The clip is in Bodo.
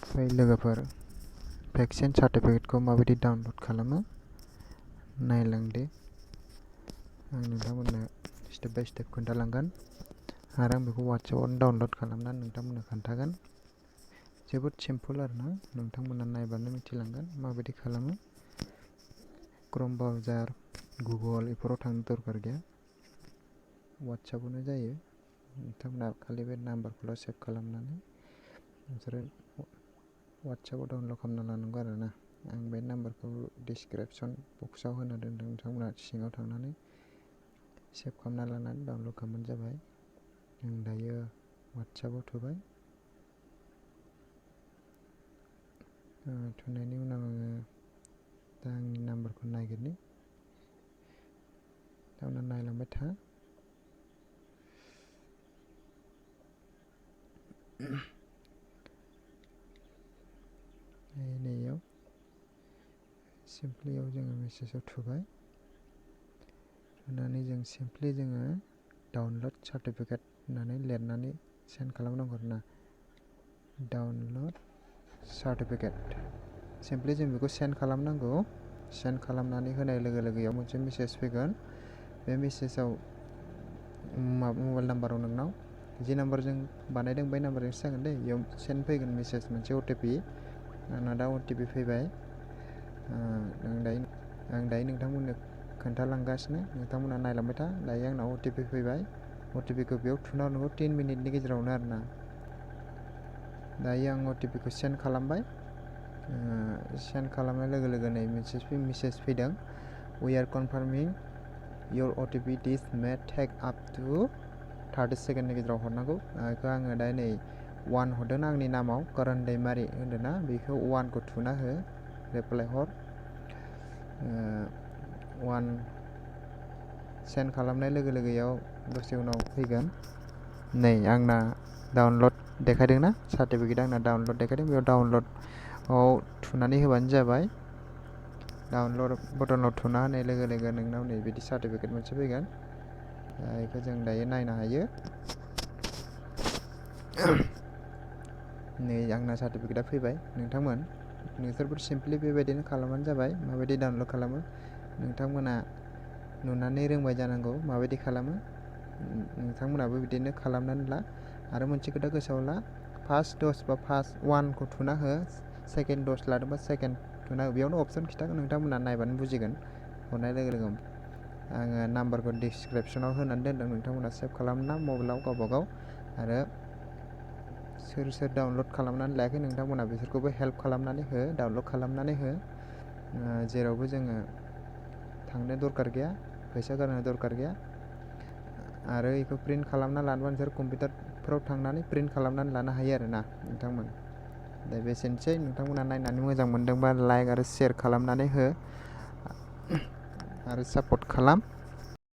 ओमफ्राय लोगोफोर भेक्सिन सार्टिफिकेटखौ माबायदि डाउनलड खालामो नायलांदो। आं नोंथांमोननो स्टेप बाय स्टेप खोन्थालांगोन आरो आं बेखौ वाट्सएपआवनो डाउनलड खालामनानै नोंथांमोननो खोन्थागोन। जोबोद सिम्पल आरोना, नोंथांमोना नायबानो मिथिलांगोन माबायदि खालामो। क्रोम ब्राउजार, गुगल बेफोराव थांनो दरकार गैया, वाट्सएपआवनो जायो। नोंथांमोना खालि बे नाम्बारखौल' सेभ खालामनानै नोंसोरो वाट्सएपआव डाउनलड खालामना लानांगौ आरोना। आं बे नाम्बारखौ डिसक्रिपसन बक्सआव होना दोनदों, नोंथांमोना सिङाव थांनानै सेभ खालामना लानानै डाउनलड खालामबानो जाबाय। आं दायो वाट्सएपआव थुबाय, थुनायनि उनाव आङो दा आंनि नाम्बारखौ नागिरनि, नोंथांमोना नायलांबाय था। नैयाव सिम्पलियाव जोङो मेसेजाव थुबाय, थुनानै जों सिम्पलि जोङो डाउनलड सार्टिफिकेट होननानै लिरनानै सेन्ड खालामनांगौ आरोना। डाउनलड सार्टिफिकेट सिम्पलि जों बेखौ सेन्ड खालामनांगौ। सेन्ड खालामनानै होनाय लोगो लोगोयाव मोनसे मेसेज फैगोन। बे मेसेजाव मबाइल नाम्बाराव नोंनाव जि नाम्बारजों बानायदों बै नाम्बारजोंसो जागोन दे। बेयाव सेन्ड फैगोन मेसेज मोनसे OTP। आंना दा OTP फैबाय। आं दायो नोंथांमोननो खोन्थालांगासिनो, नोंथांमोना नायलांबाय था। दायो आंनाव OTP फैबाय। OTPखौ बेयाव थुना होनांगौ 3 मिनिटनि गेजेरावनो आरोना। दायो आं OTPखौ सेन्ड खालामबाय। सेन्ड खालामनाय लोगो लोगोनो मेसेज फैदों, we are confirming your OTP this may take up to 30 seconds गेजेराव हरनांगौ। बेखौ आङो दा नै 1 हरदों आंनि नामाव, करण दैमारि होन्दोंना, बेखौ 1खौ थुना हो, रिप्लाइ हर। 1 सेन्ड खालामनाय लोगो लोगोयाव दसे उनाव फैगोन। नै आंना डाउनलड देखायदोंना, सार्टिफिकेट आंना डाउनलड देखायदों। बेयाव डाउनलडआव थुनानै होबानो जाबाय। डाउनलड बटनाव थुना होनाय लोगो लोगो नोंनाव नै बिदि सार्टिफिकेट मोनसे फैगोन। बेखौ जों दायो नायनो हायो। नै आंना सार्टिफिकेटआ फैबाय। नोंसोरबो सिम्पलि बेबायदिनो खालामबानो जाबाय। माबायदि डाउनलड खालामो नोंथांमोना नुनानै रोंबाय जानांगौ माबायदि खालामो। नोंथांमोनाबो बिदिनो खालामनानै ला। आरो मोनसे खोथा गोसोआव ला, फार्स्ट द'ज बा फार्स्ट 1खौ थुना हो, सेकेन्ड द'ज लादोंबा सेकेन्ड थुना हो। बेयावनो अपसन खिथागोन, नोंथांमोना नायबानो बुजिगोन। हरनाय लोगो लोगो आङो नाम्बारखौ डिसक्रिपसनाव होनानै दोनदों, नोंथांमोना सेभ खालामना मबाइलाव गावबागाव। आरो सोर सोर डाउनलड खालामनानै लायाखै नोंथांमोना बिसोरखौबो हेल्प खालामनानै हो, डाउनलड खालामनानै हो। जेरावबो जोङो थांनो दरकार गैया, फैसा गारनो दरकार गैया। आरो बेखौ प्रिन्ट खालामना लानोबा नोंसोर कम्पिउटारफोराव थांनानै प्रिन्ट खालामनानै लानो हायो आरोना नोंथांमोन। दा बेसेनोसै, नोंथांमोना नायनानै मोजां मोनदोंबा लाइक आरो शेयार खालामनानै हो आरो सापर्ट खालाम।